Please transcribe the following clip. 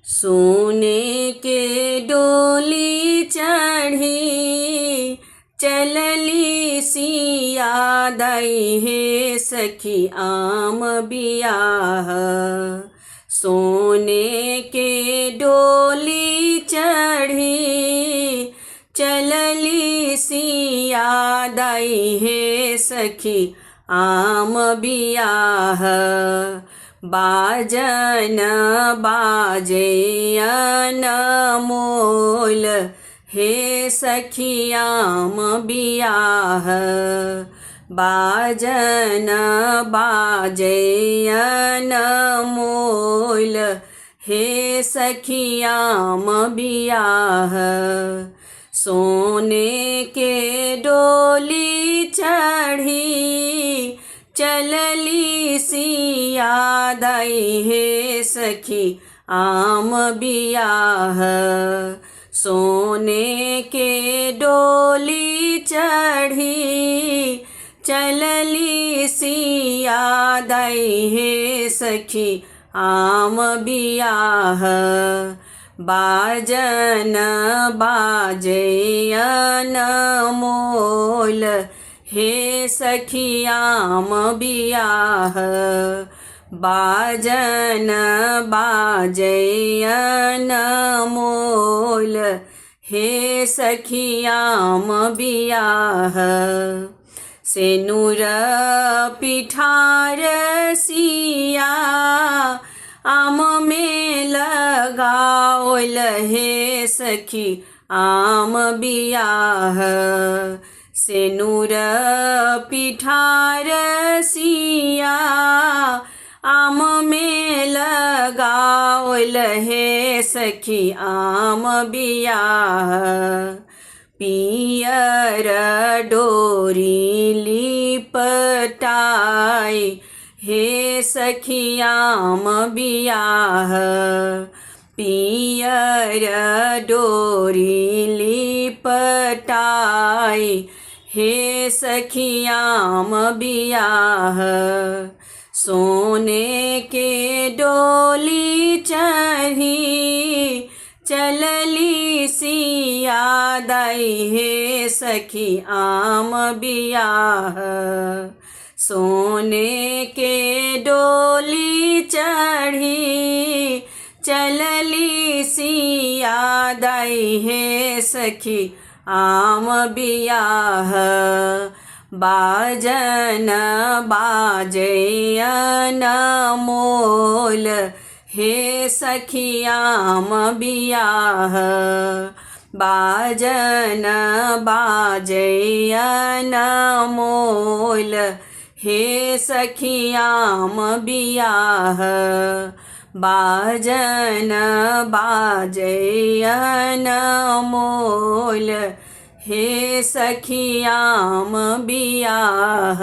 सोने के डोली चढ़ी चलली सिया दई हे सखी आम बियाह। सोने के डोली चढ़ी चलली सिया दई हे सखी आम बियाह। बाजन बाजे अनमोल हे सखी आम बियाह। बाजन बाजे अनमोल हे सखी आम बियाह। सोने के डोली चढ़ी चलली सिया दई हे सखी आम बियाह। सोने के डोली चढ़ी चलली सिया दई हे सखी आम बियाह। बाजन बाजे अनमोल हे सखी आम बियाह। बाजन बाजे अनमोल हे सखी आम बियाह। सेनुर पिठार सिया आम में लगाओल हे सखी आम बियाह। सेनुर पिठार सिया आम में लगाओल हे सखी आम बियाह। पियर डोरी लिपटाई हे सखी आम बियाह। पियर डोरी लिपटाई हे सखी आम बियाह। सोने के डोली चढ़ी चलली सिया दई हे सखी आम बियाह। सोने के डोली चढ़ी चलली सिया दई हे सखी आम बियाह। बाजन बाजे अनमोल हे सखी आम बियाह। बाजन बाजे अनमोल हे सखी आम बियाह। बाजन बाजे अनमोल हे सखी आम बियाह।